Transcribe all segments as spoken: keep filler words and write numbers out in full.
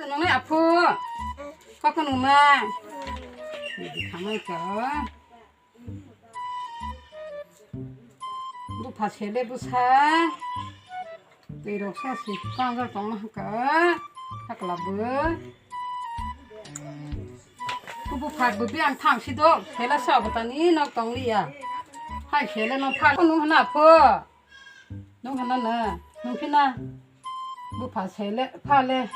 Nungnai aphu. Kok nungnai. Thamai ka. Bupha sele bwsa. Twi rok sa si pangjak tongma hwnkha. Hakla bo. Kubu phak bo biyang thang si do. Sele sa bo tani nok tong liya. Hai sele no phak nung hana pho. Nung hana na. Nung phina. Bupha sele phale.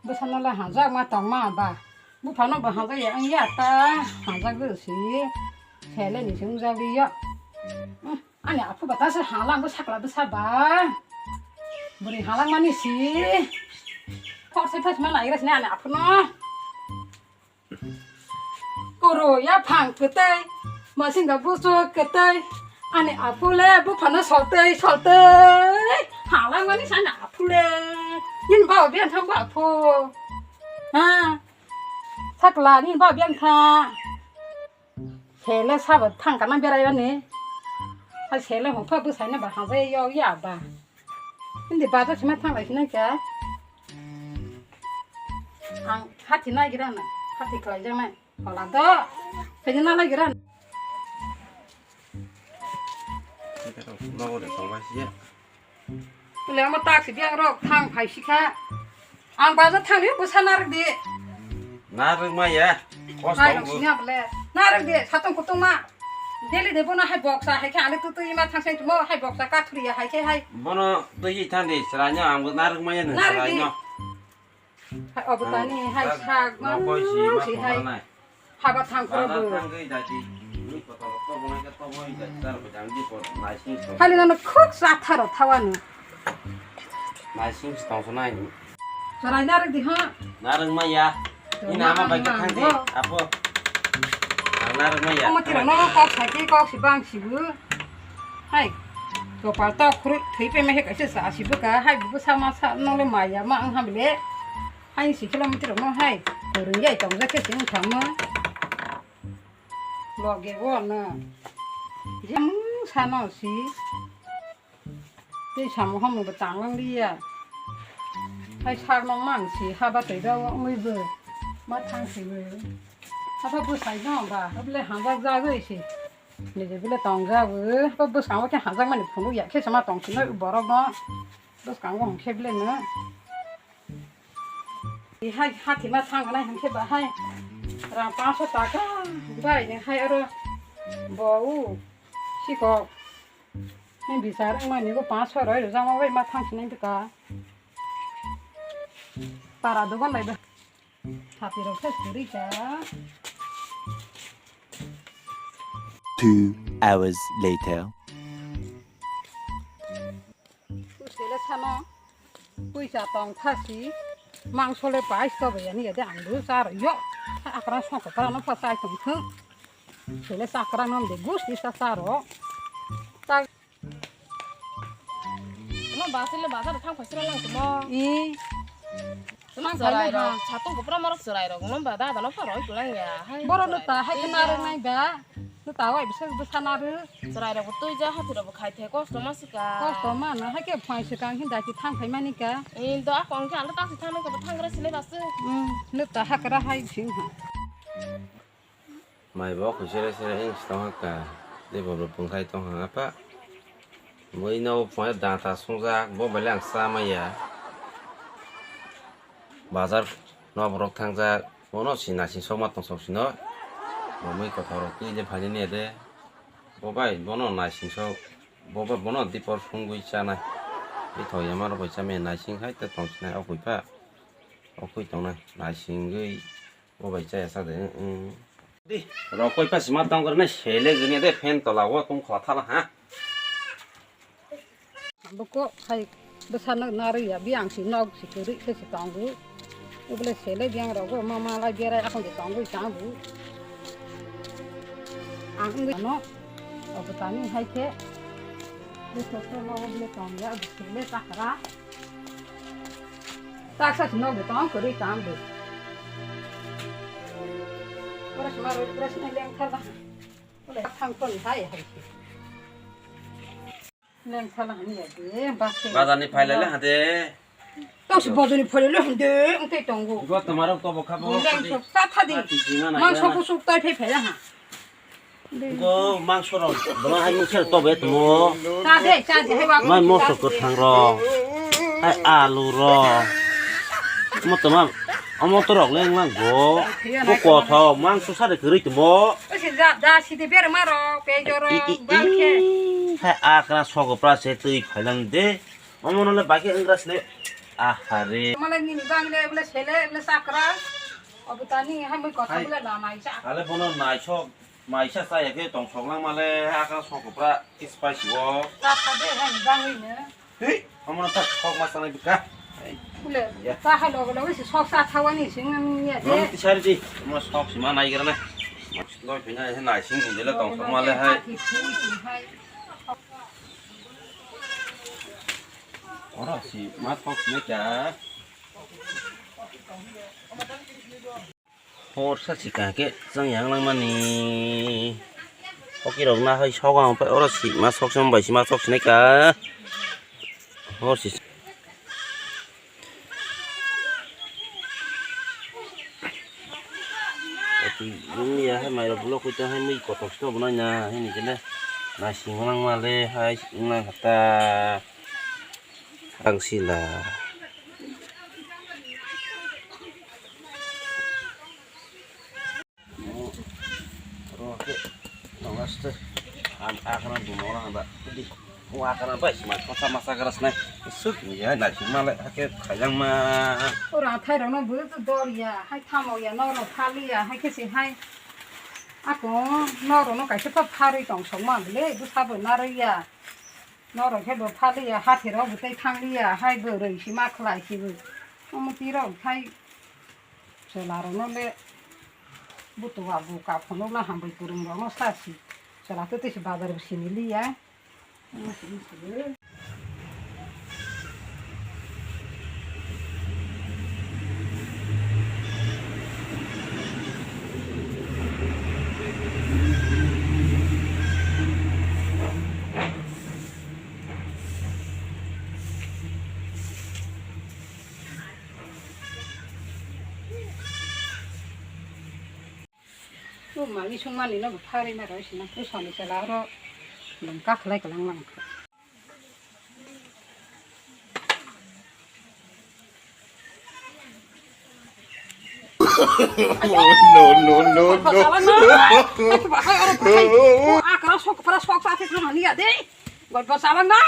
Bwsa no le hangjak ma tong ma ba. Bupha no bo hangjak ya ang ya ta. Hangjak do si. Sele ni sung jak liya. Ani aphu bata se hala bo sakla bwsa ba. Bwrwi hala mani si. Khorse thas ma naigra sini ani aphu no. Koro ya phang kwtai. Masinga buso kwtai. Ani aphu le bupha no soltai soltai. Hala mani sani aphu le. Yin ba bian thang ba aphu. Ha. Sakla ni ba bian tha. Sele sabo thang kana berai ani. Hai sele hongpha bwsai na ba hajai yo ya ba. Hindi bajo sima thang lai sinai kya. Ang hati nai gira na. Hati khlai jang nai. Hola do. Kaya na lai gira. Nogo de tong ba siya. Tuli omo taksi biyang rok thang phai sikha. Ang bajar thang yo bwsa narwk di. Narwk ma ya. Kos hai tong rok bo. Sini abole. Narwk di satong kutong ma. Daily de bono hai boksa hai khe ale tu tu ima thang sai tumo hai boksa kathuri ya hai khe hai. Bono tu yi thang di sranyo ang bo narwk ma ya nang narwk di. Sranyo. Hai, obo tani, hai, sak, nokoi si ma si hai. Haba thang koro bo. Hali nano khuk sa tharo thawano. Naising si tong sonai. Chorai narwk di ha. Narwk ma ya. Ina ama bai ka thang di, apo. Ang narwk ma ya. Omo tiro no kok sai kok si bang si bu. Hai, kopal tok khurui thwi peme he kaisa sa si bwkha, hai bo sama sa nole maya ma wng ha bile. Hai si kilometer mo hai, kwrwi yai tong jak khe si wng thang mo. Loge wo no. Jemung sa no si. Tei samung hamung bo tang lang liya. Hai sak nong mang si, haba tei da wngwi bo. Ma thang si bo. Haba bwsai no ba, hable hangjak jagwi si. Niji bile tong jago, ko bwskango khe hanjakmani phunuk ya khe se ma tong sinai borok no. Bwskango hwn khe bile no. Hai hathi ma thang nai hwn khe ba hai rang panso taka bai ni hai aro bo u sikok. Ni bisar wngmani bo panso roi rwjakma bai ma thang sinai bwkha. Para dogan bai ba. Hapirok khe kwrwi kha. Two hours later. Sele sano puisa tong thasi mangso le pais to baya ni de ang du char yo. Akra song ko para no pa sai tong thung. Sele sakra non de gus di sa saro. Ta Tamo ba sile bazar thang phai sira lang tamo. I. Tamo cherai rok, satung kopra marok cherai rok, tamo ba da da no pharo oi kulang ya. Hai. Boro no ta hai narwk nai ba. No ta oi bisa bisa narwk. Cherai rok tui ja hati rok khai the kosto ma sika. Kosto ma no hai ke phai sika hin da ki thang phai mani ka. I do akong khe alo taksi thang ka thang gra sile basu. Hmm, no ta hakra hai sing ha. Mai bo koi sere sere wng si tong kha ka, tei bo bo bwngkhai tong kha apa. Bo ino phone data sungjak, bo belai ang cha maya. Bazar no borok thangjak, bono si naising sokma tong sok sino. Bo mui kothok rok twi je phaini ne de. Bo bai bono naising sok, bo bai bono dipor sungwi chanai. Bithok yama rok bai chamaya naising hai te tong sinai o koi pha. O koi tongnai naisingwi. O bai chaya sa de, mm. Di, rok koi pa sima tong kar na sele gini de fan tola o tong khwa thala ha. Boko hai bwsa no narwi ya, biyang si nok si kwrwi khe si tongo. Ubole sele biyang rogo ma ma lai berai akhon de tongo i tongo. Ang wngwi ano, obo tani hai khe. Bwsa se ma ubole tong ya, obo sele takra. Taksa si nok de tong kwrwi tang de. Ora sima roi, ora sima leng thala. Ole thang ton hai hai. Leng thala hani ya de, ba se. Bazar ni phai lai le ha de. Tong si bojoni phole lo hinde, ong tei tongo. Go tomaro to bokha bo. Bole ang sok ta tha di. Mang sok sok tai phai phai ha. Go mang soro. Bana hai mung sero to be to mo. Ta de, ta de, hai wa. Mai mo sok ko thang ro. Hai alu ro. Mo to ma. Amo to rok leng lang go. Bo ko tho mang so sa de kri to mo. O si ja, ja si de ber ma ro, pe jo ro, I, i, ba khe. I. Hai akra sok pra se tui phai lang de. Omo no le baki wngkra sile. Ahare. Mane nini bang le bole sele bole sakra. Obo tani hai mui kotha bole na mai cha. Ale bono naisok maisa chaya khe tong sok lang male akra sok pra kispasi o. Ta kha de hai bang ni ne. Hei, omo no ta sok ma sanai bika. Bole ta hai logo logo si sok sa thawani sing nang ya de. Nang ti sari di. Omo sok si ma nai gra na. Loi pina he nai sing ni le tong sok male hai. Oro si ma sok sini kha. Hor sa si kha khe chang yang lang mani. Oki rok na hai sok ang pai oro si ma sok sam bai si ma sok sini kha. Hor si. Ati yum ya hai mai rok block koi ta hai mui kotok sto bo nai na hai ni kele. Nai sing lang male hai sing lang kha ta. Ang sila. Ro ke, tong aste. Ang akana bumora handa. Di, o akana bai sima kota masa garas nai. Suk ya na sima le hake khajang ma. Ora thai rok no bu tu dor ya, hai thamo ya, no ro phali ya, hai ke se hai. Ako no ro no kaisa pa pharwi tong sok ma le, bu sabo na ro ya. Norok khe bo phaliya, hathirok bo tei thangliya, hai bwrwi si ma khlai si bo. Omo tirok khai chwla rokno le butua buka phunukna hambai kwrwng rokno sa si. Chwla tei tei si bazar bo sini liya. Omo sini si bo. O mani songmani no bwtharwi na rw sina, o sani sala oro lungka khlai kwlang lang kha. No, no, no, no. Akra sok, pra sok sa thik mani ya de. Gol basa lang na.